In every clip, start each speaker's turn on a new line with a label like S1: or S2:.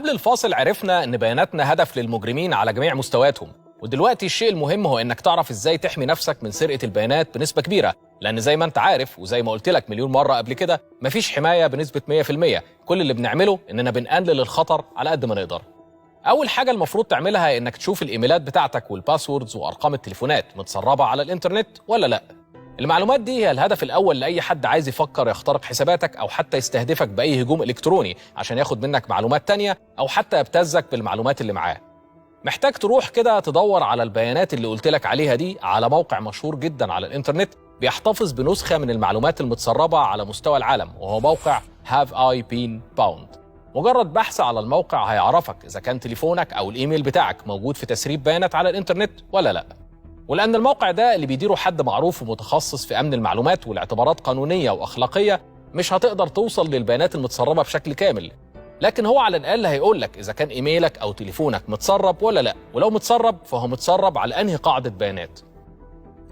S1: قبل الفاصل عرفنا ان بياناتنا هدف للمجرمين على جميع مستوياتهم، ودلوقتي الشيء المهم هو انك تعرف ازاي تحمي نفسك من سرقة البيانات بنسبة كبيرة، لان زي ما انت عارف وزي ما قلت لك مليون مرة قبل كده مفيش حماية بنسبة 100%. كل اللي بنعمله اننا بنقلل الخطر على قد ما نقدر. اول حاجة المفروض تعملها انك تشوف الايميلات بتاعتك وال passwords وارقام التليفونات متسربة على الانترنت ولا لا. المعلومات دي هي الهدف الأول لأي حد عايز يفكر يخترق حساباتك أو حتى يستهدفك بأي هجوم إلكتروني عشان ياخد منك معلومات تانية أو حتى يبتزك بالمعلومات اللي معاه. محتاج تروح كده تدور على البيانات اللي قلت لك عليها دي على موقع مشهور جدا على الإنترنت بيحتفظ بنسخة من المعلومات المتسربة على مستوى العالم، وهو موقع Have I Been Pwned. مجرد بحث على الموقع هيعرفك إذا كان تليفونك أو الإيميل بتاعك موجود في تسريب بيانات على الإنترنت ولا لأ. ولأن الموقع ده اللي بيديره حد معروف ومتخصص في أمن المعلومات والاعتبارات قانونية وأخلاقية، مش هتقدر توصل للبيانات المتسربة بشكل كامل، لكن هو على الأقل هيقول لك إذا كان إيميلك أو تليفونك متسرب ولا لأ، ولو متسرب فهو متسرب على أنهي قاعدة بيانات.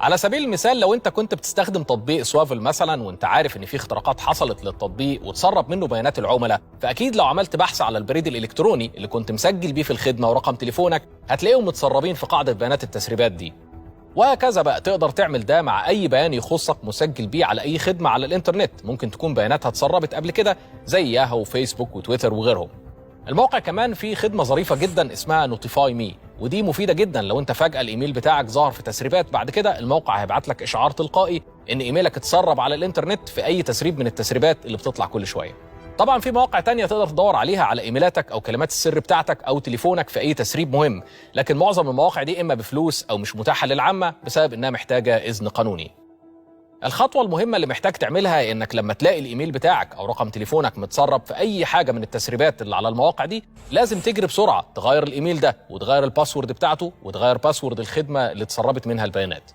S1: على سبيل المثال لو أنت كنت بتستخدم تطبيق Swvl مثلا وأنت عارف إن في اختراقات حصلت للتطبيق وتسرب منه بيانات العملاء، فأكيد لو عملت بحث على البريد الإلكتروني اللي كنت مسجل بيه في الخدمة ورقم تليفونك هتلاقيهم متسربين في قاعدة بيانات التسريبات دي. وهكذا بقى تقدر تعمل ده مع أي بيان يخصك مسجل بيه على أي خدمة على الإنترنت ممكن تكون بياناتها اتسربت قبل كده زي ياهو وفيسبوك وتويتر وغيرهم. الموقع كمان فيه خدمة ظريفة جدا اسمها Notify Me، ودي مفيدة جدا لو انت فجأة الإيميل بتاعك ظهر في تسريبات بعد كده الموقع هيبعت لك إشعار تلقائي إن إيميلك اتسرب على الإنترنت في أي تسريب من التسريبات اللي بتطلع كل شوية. طبعا في مواقع تانية تقدر تدور عليها على ايميلاتك او كلمات السر بتاعتك او تليفونك في اي تسريب مهم، لكن معظم المواقع دي اما بفلوس او مش متاحة للعامة بسبب انها محتاجة اذن قانوني. الخطوة المهمة اللي محتاج تعملها انك لما تلاقي الايميل بتاعك او رقم تليفونك متسرب في اي حاجة من التسريبات اللي على المواقع دي، لازم تجري بسرعة تغير الايميل ده وتغير ال password بتاعته وتغير password الخدمة اللي اتسربت منها البيانات.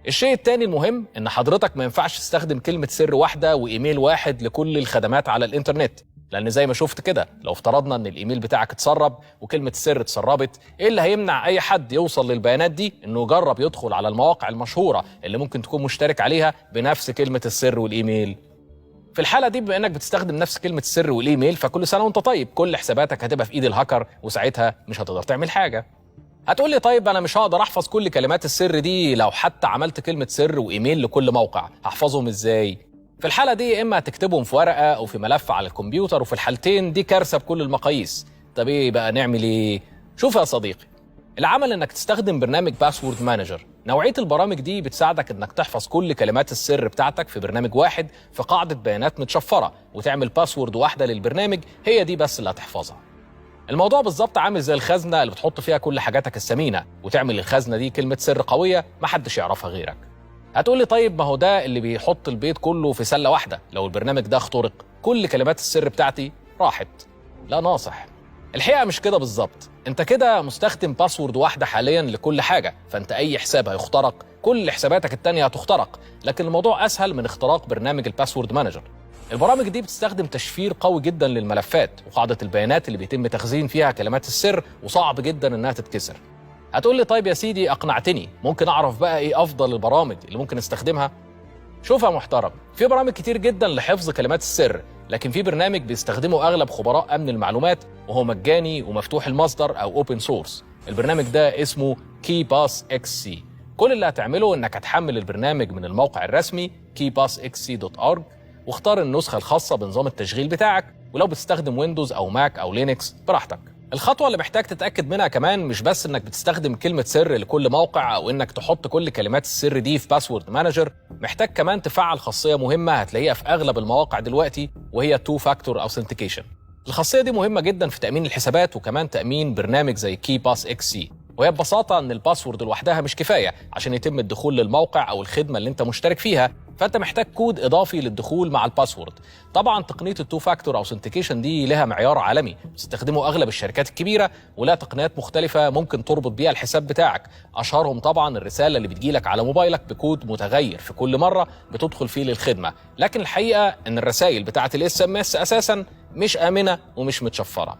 S1: الشيء التاني المهم ان حضرتك ما ينفعش تستخدم كلمة سر واحدة وايميل واحد لكل الخدمات على الانترنت، لان زي ما شفت كده لو افترضنا ان الايميل بتاعك اتسرب وكلمة السر اتسربت، ايه اللي هيمنع اي حد يوصل للبيانات دي انه يجرب يدخل على المواقع المشهورة اللي ممكن تكون مشترك عليها بنفس كلمة السر والايميل؟ في الحالة دي بما انك بتستخدم نفس كلمة السر والايميل فكل سنة وانت طيب، كل حساباتك هتبقى في ايد الهاكر وساعتها مش هتقدر تعمل حاجة. هتقول لي طيب انا مش هقدر احفظ كل كلمات السر دي لو حتى عملت كلمة سر وايميل لكل موقع، هحفظهم ازاي؟ في الحالة دي يا اما هتكتبهم في ورقة او في ملف على الكمبيوتر، وفي الحالتين دي كارثة بكل المقاييس. طب ايه بقى نعمل ايه؟ شوف يا صديقي، العمل انك تستخدم برنامج password manager. نوعية البرامج دي بتساعدك انك تحفظ كل كلمات السر بتاعتك في برنامج واحد في قاعدة بيانات متشفرة، وتعمل password واحدة للبرنامج هي دي بس اللي هتحفظها. الموضوع بالظبط عامل زي الخزنة اللي بتحط فيها كل حاجاتك الثمينة، وتعمل الخزنة دي كلمة سر قوية محدش يعرفها غيرك. هتقول لي طيب ما هو ده اللي بيحط البيت كله في سلة واحدة، لو البرنامج ده اخترق كل كلمات السر بتاعتي راحت. لا ناصح، الحقيقة مش كده بالظبط. انت كده مستخدم password واحدة حاليا لكل حاجة، فانت اي حساب هيخترق كل حساباتك التانية هتخترق، لكن الموضوع اسهل من اختراق برنامج ال password manager. البرامج دي بتستخدم تشفير قوي جدا للملفات وقاعدة البيانات اللي بيتم تخزين فيها كلمات السر، وصعب جدا انها تتكسر. هتقول لي طيب يا سيدي اقنعتني، ممكن اعرف بقى ايه افضل البرامج اللي ممكن استخدمها؟ شوف يا محترم، في برامج كتير جدا لحفظ كلمات السر، لكن في برنامج بيستخدمه اغلب خبراء امن المعلومات وهو مجاني ومفتوح المصدر او open source. البرنامج ده اسمه KeePassXC. كل اللي هتعمله انك هتحمل البرنامج من الموقع الرسمي keepassxc.org، واختار النسخة الخاصة بنظام التشغيل بتاعك، ولو بتستخدم Windows أو Mac أو Linux براحتك. الخطوة اللي محتاج تتأكد منها كمان مش بس إنك بتستخدم كلمة سر لكل موقع أو إنك تحط كل كلمات السر دي في password manager، محتاج كمان تفعل خاصية مهمة هتلاقيها في أغلب المواقع دلوقتي، وهي 2 factor authentication. الخاصية دي مهمة جدا في تأمين الحسابات وكمان تأمين برنامج زي KeePassXC، وهي ببساطة إن ال password لوحدها مش كفاية عشان يتم الدخول للموقع أو الخدمة اللي أنت مشترك فيها، فأنت محتاج كود إضافي للدخول مع ال password. طبعا تقنية ال two factor authentication دي لها معيار عالمي بتستخدمه أغلب الشركات الكبيرة، ولها تقنيات مختلفة ممكن تربط بيها الحساب بتاعك، أشهرهم طبعا الرسالة اللي بتجيلك على موبايلك بكود متغير في كل مرة بتدخل فيه للخدمة. لكن الحقيقة إن الرسائل بتاعة ال SMS أساسا مش آمنة ومش متشفرة.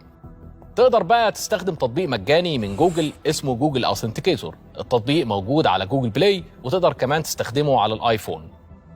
S1: تقدر بقى تستخدم تطبيق مجاني من جوجل اسمه Google Authenticator. التطبيق موجود على Google Play، وتقدر كمان تستخدمه على ال iPhone.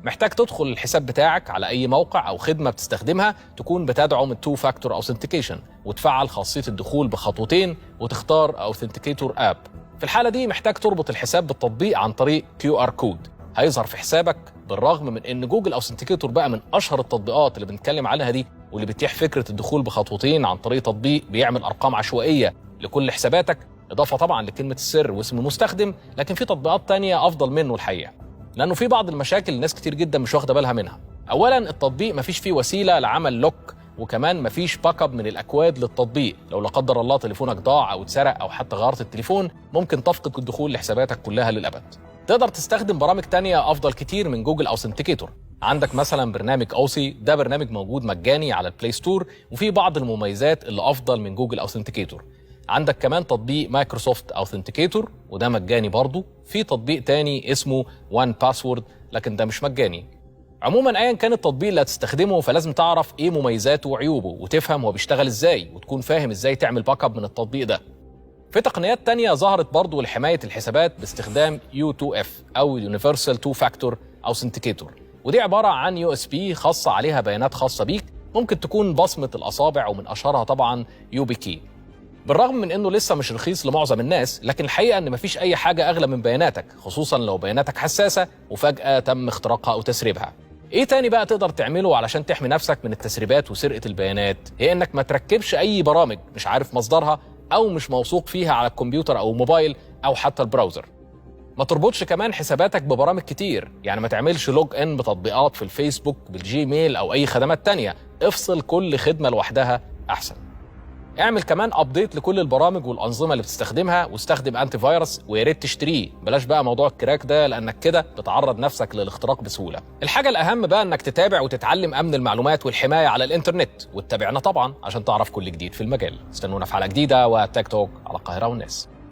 S1: محتاج تدخل الحساب بتاعك على اي موقع او خدمة بتستخدمها تكون بتدعم ال two factor authentication، وتفعل خاصية الدخول بخطوتين وتختار authenticator app. في الحالة دي محتاج تربط الحساب بالتطبيق عن طريق QR code هيظهر في حسابك. بالرغم من ان Google Authenticator بقى من اشهر التطبيقات اللي بنتكلم عنها دي، واللي بتتيح فكرة الدخول بخطوتين عن طريق تطبيق بيعمل ارقام عشوائية لكل حساباتك، اضافه طبعا لكلمة السر واسم المستخدم، لكن في تطبيقات تانية افضل منه الحقيقة، لانه في بعض المشاكل ناس كتير جدا مش واخده بالها منها. اولا، التطبيق مفيش فيه وسيلة لعمل lock، وكمان مفيش backup من الاكواد للتطبيق. لو لا قدر الله تليفونك ضاع او اتسرق او حتى غيرت التليفون، ممكن تفقد الدخول لحساباتك كلها للابد. تقدر تستخدم برامج تانية افضل كتير من Google Authenticator. عندك مثلا برنامج Authy، ده برنامج موجود مجاني على ال Play Store، وفيه بعض المميزات اللي افضل من Google Authenticator. عندك كمان تطبيق Microsoft Authenticator، وده مجاني برضه. في تطبيق تاني اسمه 1Password، لكن ده مش مجاني. عموما ايا كان التطبيق اللي هتستخدمه، فلازم تعرف ايه مميزاته وعيوبه، وتفهم هو بيشتغل ازاي، وتكون فاهم ازاي تعمل backup من التطبيق ده. في تقنيات تانية ظهرت برضو لحماية الحسابات باستخدام U2F أو Universal 2 Factor Authenticator، ودي عبارة عن USB خاصة عليها بيانات خاصة بيك، ممكن تكون بصمة الأصابع، ومن أشهرها طبعا YubiKey. بالرغم من انه لسه مش رخيص لمعظم الناس، لكن الحقيقة ان مفيش اي حاجة اغلى من بياناتك، خصوصا لو بياناتك حساسة وفجاة تم اختراقها او تسريبها. ايه تاني بقى تقدر تعمله علشان تحمي نفسك من التسريبات وسرقة البيانات؟ هي انك ما تركبش اي برامج مش عارف مصدرها او مش موثوق فيها على الكمبيوتر او الموبايل او حتى ال browser. ما تربطش كمان حساباتك ببرامج كتير، يعني ما تعملش log in بتطبيقات في الفيسبوك، بال Gmail او اي خدمات تانية. افصل كل خدمة لوحدها احسن. اعمل كمان update لكل البرامج والانظمة اللي بتستخدمها، واستخدم antivirus، ويا ريت تشتريه، بلاش بقى موضوع ال crack ده، لانك كده بتعرض نفسك للاختراق بسهوله. الحاجة الاهم بقى انك تتابع وتتعلم امن المعلومات والحماية على الانترنت، وتتابعنا طبعا عشان تعرف كل جديد في المجال. استنونا في حلقة جديدة و Tech Talk على القاهرة والناس.